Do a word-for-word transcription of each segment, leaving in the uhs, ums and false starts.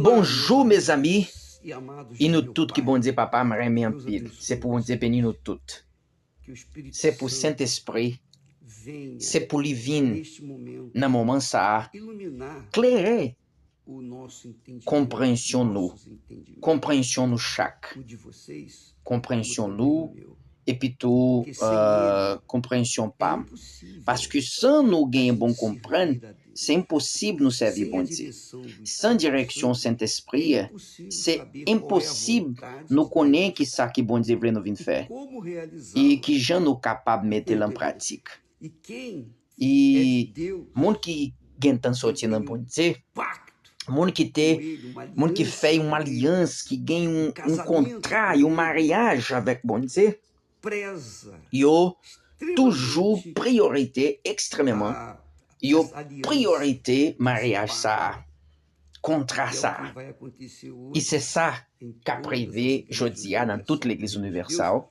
Bonjou, mezanmi, e nou tout ki Bondye Papa m renmen anpil. Se pou Bondye beni nou tout. Se pou Sentespri, se pou li vin nan moman sa a, klere konpreyansyon nou, konpreyansyon nou chak, konpreyansyon nou, epi tou, euh, konpreyansyon pa m. Paske san nou gen bon konprann, se enposib nou sèvi Bondye. San direksyon Sentespri, se enposib nou konnen ki sa ki Bondye vle nou vin fè. E ki jan nou kapab mete l an pratik. E moun ki gen tan sòti nan Bondye, moun ki te, moun ki fè yon alyans, ki gen yon, yon kontra, yon maryaj avèk Bondye, yo toujou priyorite ekstrememan, yo priyorite maryaj sa a, kontra sa a. E se sa k ap rive jodi a nan tout legliz inivèsal,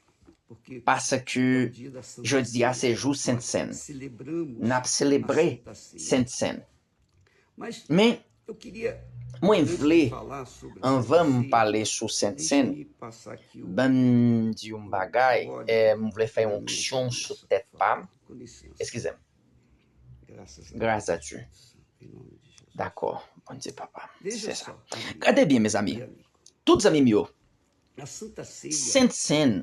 paske jodi a se jou Sent Sèn. N ap selebre Sent Sèn. Men, mwen vle, anvan m pale sou Sent Sèn, ban m di yon bagay, eh, m vle fè yon onksyon sou tèt pa m. Eskize m. Gras a Dye. Dakò, Bondye Papa. Se sa. Gade byen, mezanmi. Tout zanmi m yo, Sent Sèn,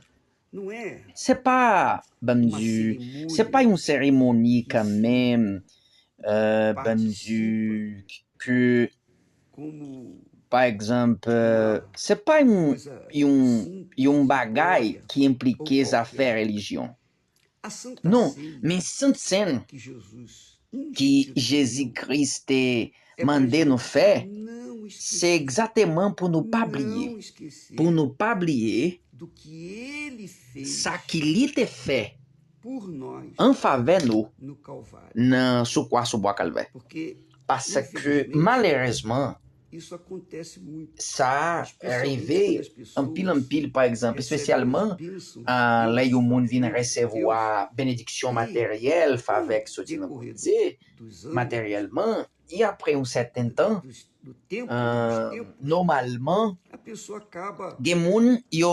se pa, ban m di, se pa yon seremoni kanmenm, euh, ban m di, ke, pa egzanp, euh, se pa yon, yon, yon bagay ki enplike zafè relijyon. Non, men Sent Sèn ki Jezi Kris te mande nou fè, se egzakteman pou nou pa bliye, pou nou pa bliye sa ki li te fè an favè nou nan sou kwa sou bwa Kalvè. Paske malerezman, sa rive anpil, anpil, pa egzanp, espesyalman, ah, lè yon moun vin resevwa benediksyon materyèl, favè k soti nan Bondye, materyèlman, e apre yon sèten tan, ah, nòmalman, gen moun, yo,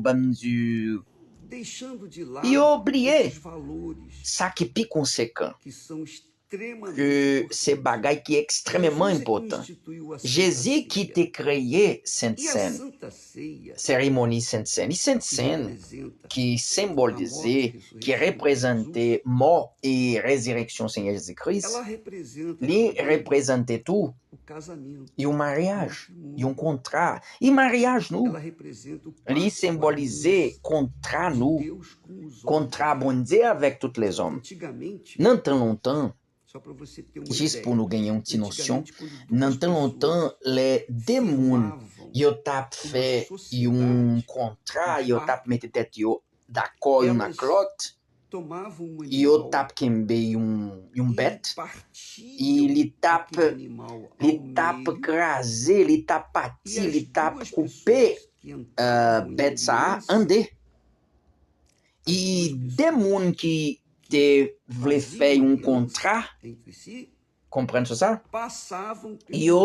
ban m di, yo bliye sa ki pi konsekan, ke se bagay ki ekstrememan enpòtan. Jezi ki te kreye Sent Sèn, seremoni Sent Sèn. E Sent Sèn ki senbolize, ki reprezante mò e rezireksyon Senyè Jezi Kris, li reprezante tou yon maryaj, yon kontra. E maryaj nou, li senbolize kontra nou, kontra Bondye avèk tout lèzòm. Nan tan lontan, jis pou nou genyen yon ti nosyon, nan tan lontan, lè de moun yo t ap fè yon kontra, yo t ap mete tèt yo dakò youn ak lòt, yo t ap kenbe yon, yon bèt, e li t ap, li t ap kraze, li t ap pati, li t ap koupe, euh, bèt sa a an de. E de moun ki te vle fè yon kontra, konprann sou sa? Yo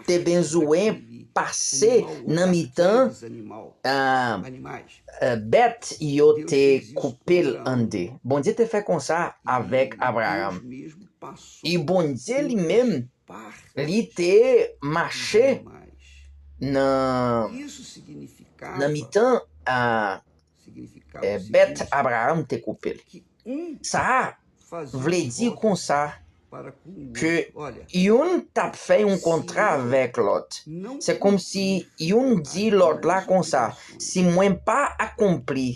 te bezwen pase nan mitan, ah, eh, bèt yo te koupe l an de. Bondye te fè konsa avèk Abraram. E Bondye li menm, li te mache nan, nan mitan, ah, eh, bèt Abraram te koupe l. Sa a vle di konsa ke youn t ap fè yon kontra avèk lòt. Se kòmsi youn di lòt la konsa, "Si mwen pa akonpli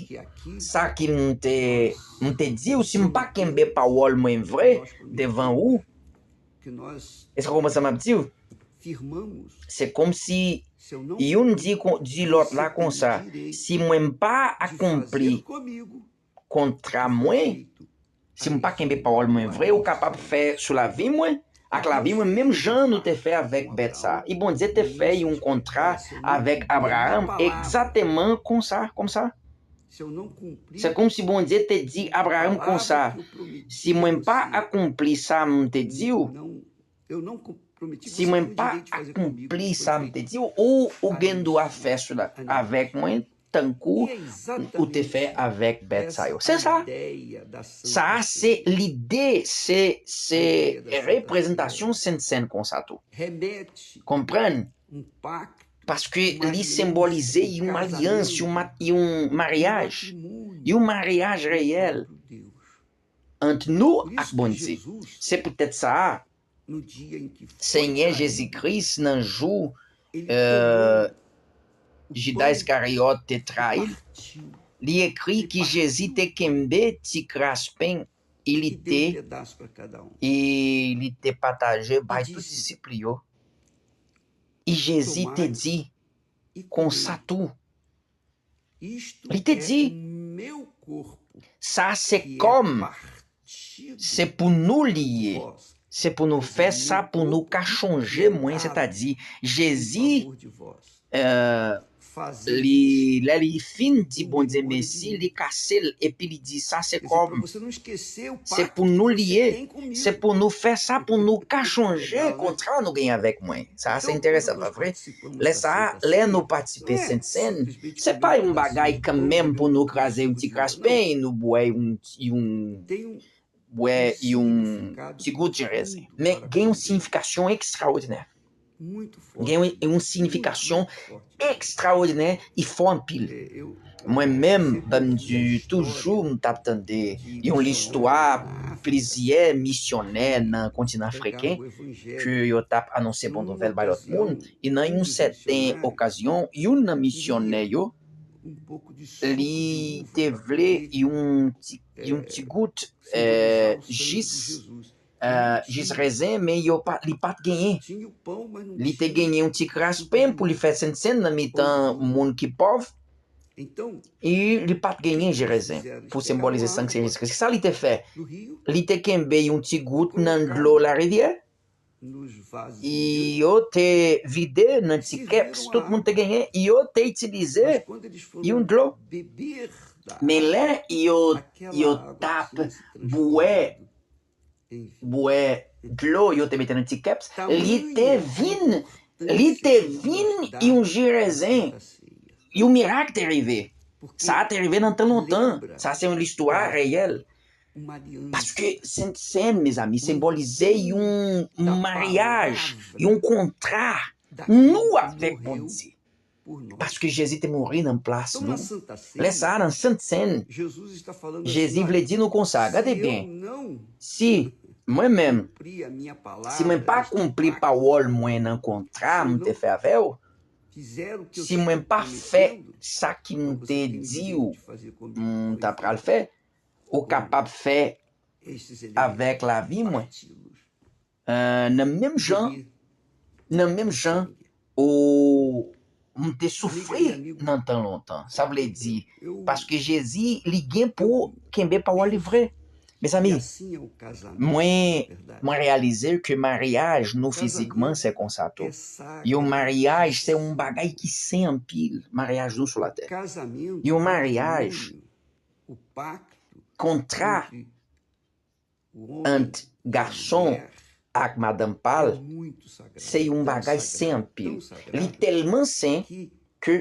sa ki m te, m te di w, si m pa kenbe pawòl mwen vre devan ou," Èske w konprann sa m ap di w? Se kòmsi youn di kon-, di lòt la konsa, "Si mwen pa akonpli kontra mwen, si m pa kenbe pawòl mwen vre, ou kapab fè sou lavi mwen, ak lavi mwen, menm jan nou te fè avèk bèt sa." E Bondye te fè yon kontra avèk Abraram egzakteman konsa, konsa. Se kòmsi Bondye te di Abraram konsa, "Si mwen pa akonpli sa m te di w, si mwen pa akonpli sa m te di w, ou, ou gen dwa fè sila avèk mwen, tankou ou te fè avèk bèt sa yo. Se sa. Sa a se lide, se, se reprezantasyon Sent Sèn konsa tou. Konprann? Paske li senbolize yon alyans, yon, ma- yon maryaj, yon maryaj reyèl ant nou ak Bondye. Se poutèt sa a, Senyè Jezi Kris, nan jou, euh, Jida Iskariyòt te trayi l, li ekri ki Jezi te kenbe ti kras pen, e li te, e li te pataje bay tout disip li yo. E Jezi te di konsa tou. Li te di, sa se kò m, se pou nou li ye. Se pou nou fè sa pou nou ka chonje mwen, sètadi Jezi, euh, li, lè li fin di Bondye mèsi, li kase l, epi li di, sa se kò m. Se pou nou li ye. Se pou nou fè sa pou nou ka chonje kontra nou genyen avèk mwen. Sa a se enteresan, pa vre? Lè sa a, lè nou patisipe Sent Sèn, se pa yon bagay kanmenm pou nou kraze yon ti kras pen, nou bwè yon, yon, bwè yon ti gout jen rèzen. Men gen yon siyifikasyon ekstraòdinè. Gen yon, yon siyifikasyon ekstraòdinè, li fò anpil. Mwen menm, ban m di, toujou m t ap tande yon listwa plizyè misyonè nan kontinan afriken ke yo t ap anonse bon nouvèl bay lòt moun. E nan yon sèten okazyon, youn nan misyonè yo, li te vle yon ti, yon ti gout, eh, jis, eh, jis rèzen, men yo pa, li pa t genyen. Li te genyen yon ti kras pen pou li fè Sent Sèn nan mitan moun ki pòv. E li pa t genyen jis rèzen pou senbolize san Senyè Jezi Kris. Sa li te fè? Li te kenbe yon ti gout nan dlo larivyè. E yo te vide nan ti kèps tout moun te genyen. E yo te itilize yon dlo. Men lè yo, yo t ap bwè, bwè dlo yo te mete nan ti kèps, li te vin, li te vin yon ji rèzen. Yon mirak te rive. Sa a te rive nan tan lontan. Sa se yon listwa reyèl. Paske Sent Sèn, mezanmi, senbolize yon maryaj, yon kontra nou avèk Bondye. Paske Jezi te mouri nan plas nou. Lè sa a, nan Sent Sèn, Jezi vle di nou konsa, gade byen, si mwen menm, si mwen pa akonpli pawòl mwen nan kontra m te fè avè w, si mwen pa fè sa ki m te di w m ta pral fè, ou kapab fè avèk lavi mwen. Euh, nan menm jan, nan menm jan, ou, m te soufri nan tan lontan. Sa vle di, paske Jezi, li gen pou kenbe pawòl li vre. Mezanmi, mwen, mwen reyalize ke maryaj nou fizikman, se konsa tou. Yon maryaj, se yon bagay ki sen anpil, maryaj nou sou latè. Yon maryaj, kontra ant gason ak madanm pa l, se yon bagay sen anpil. Li tèlman sen ke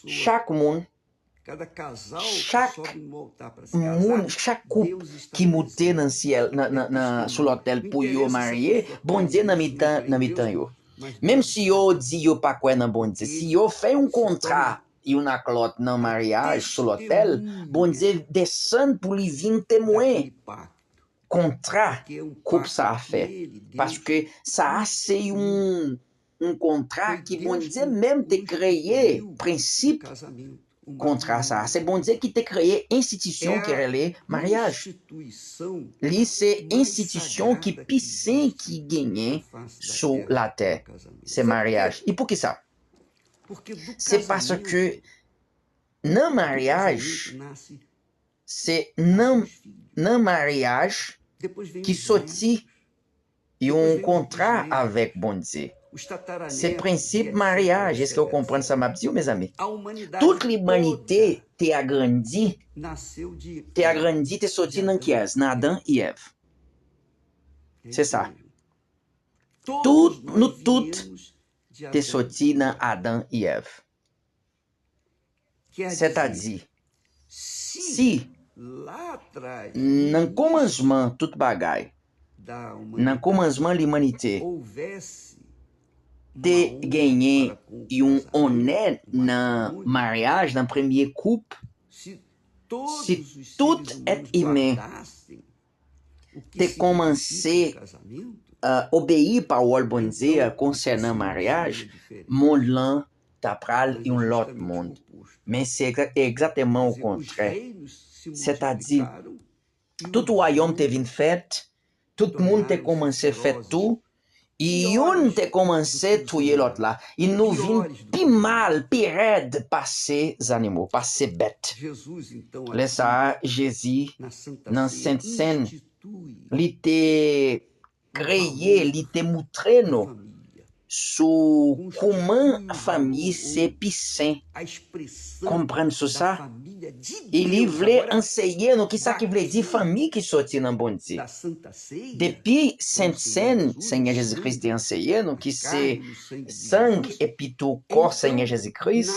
chak moun, chak moun, chak koup ki moute nan syèl, nan, nan, nan, sou lòtèl pou yo marye, Bondye nan mitan, nan mitan yo. Menm si yo di yo pa kwè nan Bondye, si yo fè yon kontra youn ak lòt nan maryaj sou lòtèl, Bondye desann pou li vin temwen kontra koup sa a fè. Paske sa a se yon, yon kontra ki Bondye menm te kreye prensip kontra sa a. Se Bondye ki te kreye enstitisyon ki rele maryaj. Li se enstitisyon ki pi sen ki genyen sou latè. Se maryaj. E poukisa? Se paske nan maryaj, se nan, nan maryaj ki soti yon kontra avèk Bondye. Se prensip maryaj. Èske w konprann sa m ap di w, mezanmi? Tout limanite te agrandi, te agrandi, te soti nan kiyès? Nan Adan e Èv. Se sa. Tout, nou tout te soti nan Adan e Èv. Sètadi, si nan kòmansman tout bagay, nan kòmansman limanite, te genyen yon onè nan maryaj, nan premye koup, si tout èt imen te kòmanse, eh, obeyi pawòl Bondye a konsènan maryaj, mond lan ta pral yon lòt mond. Men se egza-, egzakteman okontrè. Sètadi, tout wayòm te vin fèt, tout moun te kòmanse fèt tou, e youn te kòmanse touye lòt la. E nou vin pi mal, pi rèd pase zanimo, pase bèt. Lè sa a, Jezi, nan Sent Sèn, li te kreye, li te moutre nou sou kouman fanmi se pi sen. Konprann sou sa. E li vle anseye nou kisa ki vle di fanmi ki soti nan Bondye. Depi Sent Sèn, Senyè Jezi Kris te anseye nou, ki se sang epi tou kò Senyè Jezi Kris,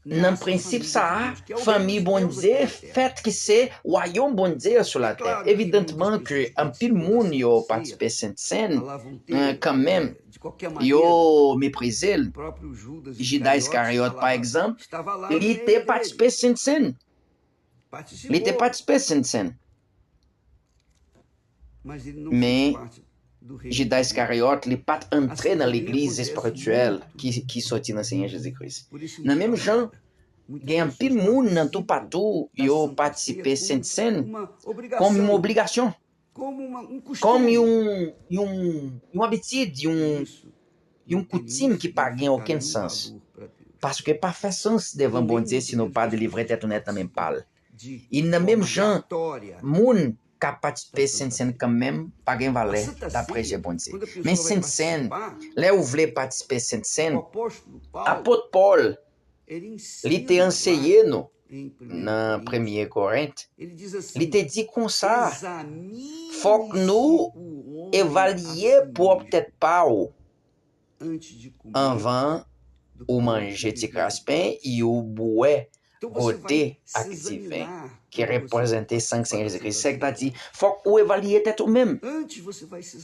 nan prensip sa a, fanmi Bondye fèt ki se wayòm Bondye sou latè. Evidantman ke anpil moun yo patisipe Sent Sèn, eh, kanmenm, yo meprize l. Jida Iskaryòt, pa egzanp, li te patisipe Sent Sèn. Li te patisipe Sent Sèn. Men Jida Iskaryòt, li pa t antre nan legliz espirityèl ki, ki soti nan Senyè Jezi Kris. Nan menm jan, gen anpil moun nan toupatou yo patisipe Sent Sèn kòm yon obligasyon, kòm yon, yon, yon abitid, yon, yon koutim ki pa gen okenn sans. Paske pa fè sans devan Bondye si nou pa delivre tèt nou nèt nan men pa l. E nan menm jan, moun k ap patisipe Sent Sèn kanmenm pa gen valè dapre je Bondye. Men Sent Sèn, lè ou vle patisipe Sent Sèn, apot Pòl, li te anseye nou nan Premye Korent, li te di konsa, fòk nou evalye pwòp tèt pa w anvan ou manje ti kras pen e ou bwè gode ak diven ki reprezante sang Senyè Jezi Kris. Sètadi, fòk ou evalye tèt ou menm.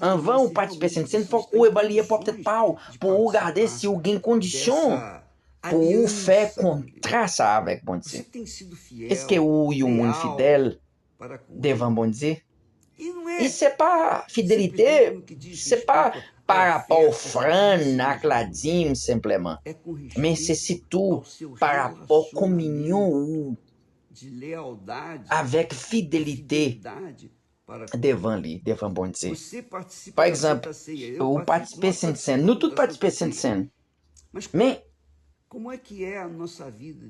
Anvan ou patisipe Sent Sèn, fòk ou evalye pwòp tèt pa w pou ou gade si ou gen kondisyon pou ou fè kontra sa avèk Bondye. Èske ou yon moun fidèl devan Bondye? E se pa fidelite, se pa pa rapò ofrann ak ladim senpleman, men se sitou pa rapò kominyon ou avèk fidelite devan li, devan Bondye. Pa egzanp, ou patisipe Sent Sèn, nou tout patisipe Sent Sèn, men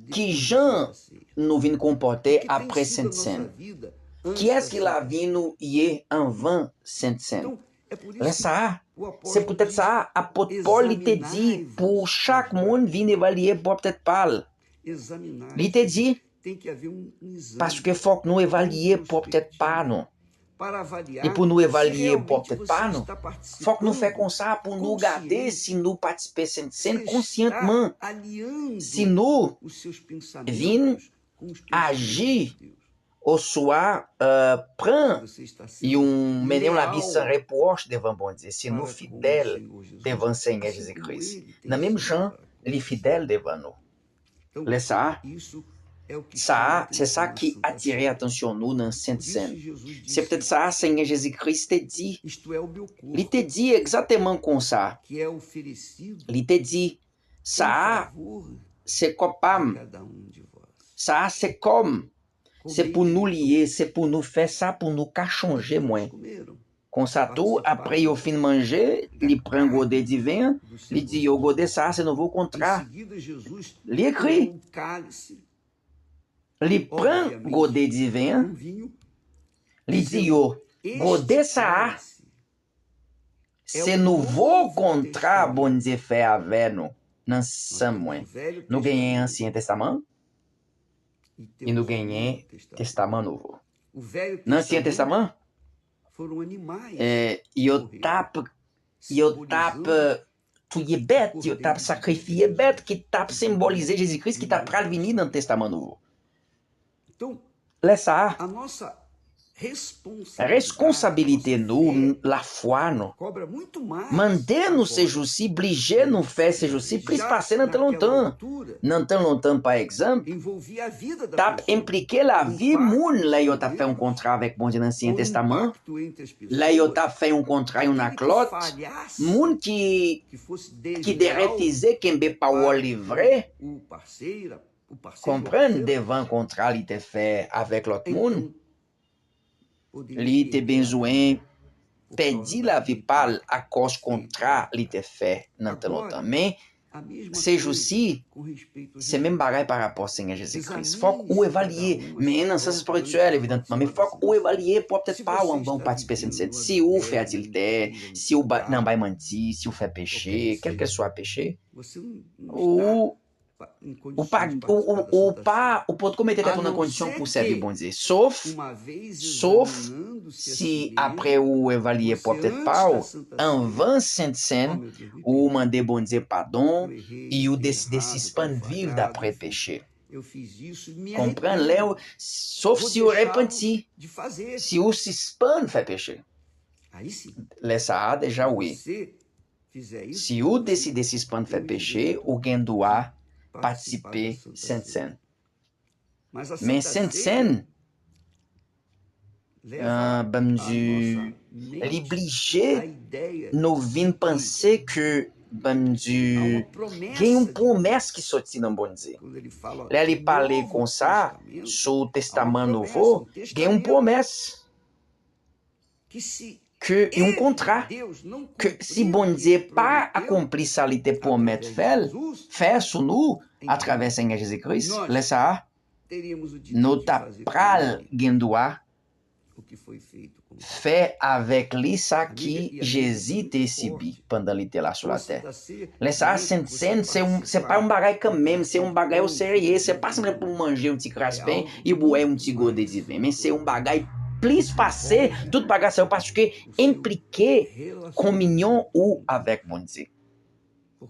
ki jan nou vin konpòte apre Sent Sèn? Kiyès ki lavi nou ye anvan Sent Sèn? Lè sa a, se poutèt sa a, apot Pòl li te di pou chak moun vin evalye pwòp tèt pa l. Li te di, paske fòk nou evalye pwòp tèt pa nou. E pou nou evalye pwòp tèt pa nou, fòk nou fè konsa pou nou gade si nou patisipe Sent Sèn konsyantman, si nou vin aji oswa, eh, pran yon, mennen yon lavi san repwòch devan Bondye, si nou fidèl devan Senyè Jezi Kris, nan menm jan li fidèl devan nou. Lè sa a, sa a, se sa ki atire atansyon nou nan Sent Sèn. Se petèt sa a Senyè Jezi Kris te di. Li te di egzakteman konsa. Li te di, sa a, se kòb pa m. Sa a, se kò m. Se pou nou li ye, se pou nou fè sa pou nou ka chonje mwen. Konsa tou, apre yo fin manje, li pran gode diven an, li di yo, gode sa a se nouvo kontra. Li ekri, li pran gode diven an, li di yo, gode sa a se nouvo kontra Bondye fè avè nou nan san mwen. Nou genyen Ansyen Testaman, e nou genyen Testaman Nouvo. Nan Ansyen Testaman, eh, yo t ap, yo t ap, eh, touye bèt, yo t ap sakrifye bèt ki t ap senbolize Jezi Kris ki t ap pral vini nan Testaman Nouvo. Lè sa a, reskonsabilite nou, lafwa nou, mande nou sejousi, blije nou fè sejousi plis pase nan tan lontan. Nan tan lontan, pa egzanp, t ap enplike lavi moun lè yo t ap fè yon kontra avèk Bondye nan Ansyen Testaman an, lè yo t ap fè yon kontra youn ak lòt, moun ki, ki derefize kenbe pawòl li vre, konprann devan kontra li te fè avèk lòt moun, li te bezwen pèdi lavi pa l akòz kontra li te fè nan tan lontan. Men, sejousi, se menm bagay pa rapò Senyè Jezi Kris. Fòk ou evalye, men nan sans espirityèl, evidaman, men fòk ou evalye pwòp tèt pa w anvan w patisipe Sentsèn. Si ou fè adiltè, si ou ba, nan bay manti, si ou fè peche, kèlkeswa peche, ou, ou pa, ou, ou, ou pa, ou potko mete tèt ou nan kondisyon pou w sèvi Bondye. Sof, sof si apre ou evalye pwòp tèt pa w, anvan Sentsèn, ou mande Bondye padon, e ou deside sispann viv dapre peche. Konprann lè w, sof si w repanti, si w sispann fè peche. Lè sa a, deja, wi. Si ou deside sispann fè peche, ou gen dwa patisipe Sentsèn. Men Sentsèn, ah, ban m di, li blije nou vin panse ke, ban m di, gen yon pwomès ki soti nan Bondye. Lè li pale konsa sou Testaman Nouvo, gen yon pwomès ke yon kontra, ke si Bondye pa akonpli sa li te pwomèt fè l, fè sou nou atravè Senyè Jezi Kris, lè sa a, nou t ap pral gen dwa fè avèk li sa ki Jezi te sibi pandan li te la sou latè. Lè sa a, Sentsèn, se yon, se pa yon bagay kanmenm, se yon bagay oserye, se pa senpleman pou w manje yon ti kras pen e bwè yon ti gode diven, men se yon bagay plis pase tout bagay sa yo, paske enplike kominyon ou avèk Bondye.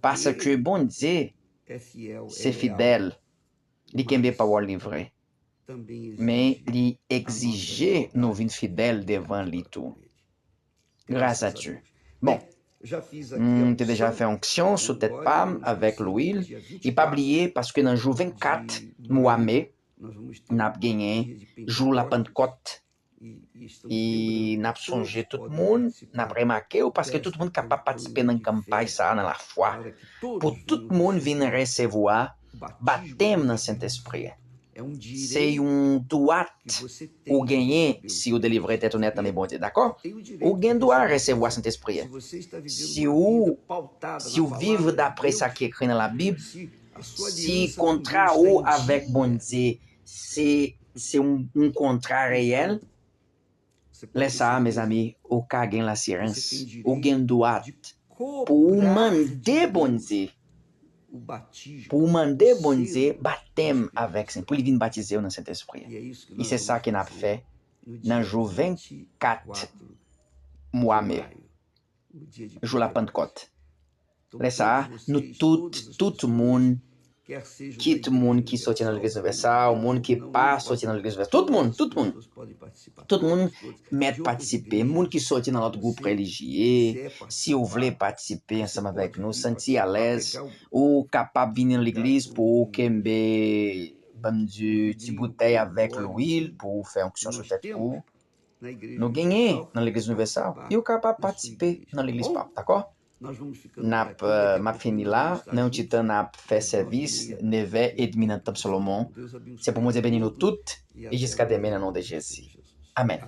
Paske Bondye se fidèl, li kenbe pawòl li vre, men li egzije nou vin fidèl devan li tou. Gras a Dye. Bon, m te deja fè onksyon sou tèt pa m avèk lwil. E pa bliye, paske nan jou vennkat mwa me, n ap genyen jou Lapantkòt. E n ap sonje tout moun, n ap remake yo, paske tout moun kapab patisipe nan kanpay sa a nan lafwa. Pou tout moun vin resevwa batèm nan Sentespri a. Se yon dwa ou genyen si ou delivre tèt ou nèt nan men Bondye, dakò? Ou gen dwa resevwa Sentespri a. Si ou, si ou viv dapre sa ki ekri nan Labib, si kontra ou avèk Bondye se, se yon, yon kontra reyèl, lè sa a, mezanmi, ou ka gen lasirans, ou gen dwa pou ou mande Bondye, pou ou mande Bondye batèm avèk Sen, pou li vin batize w nan Sentespri. E se sa ke n ap fè nan jou vennkat mwa me, jou Lapantkòt. Lè sa a, nou tout, tout moun, kit moun ki soti nan Legliz Inivèsal, moun ki pa soti nan Legliz Inivèsal, tout moun, tout moun, tout moun mèt patisipe. Moun ki soti nan lòt gwoup relijye, si w vle patisipe ansanm avèk nou, santi alèz, ou kapab vini nan legliz pou w kenbe, ban m di, ti boutèy avèk lwil pou w fè onksyon sou tèt ou. Nou genyen nan Legliz Inivèsal, e w kapab patisipe nan legliz pa w, dakò? N ap, eh, m ap fini la. Nan yon ti tan, n ap fè sèvis nevè edmi nan Tanp Solomon. Se pou Bondye beni nou tout, e jiska demen, nan non de Jezi. Amèn.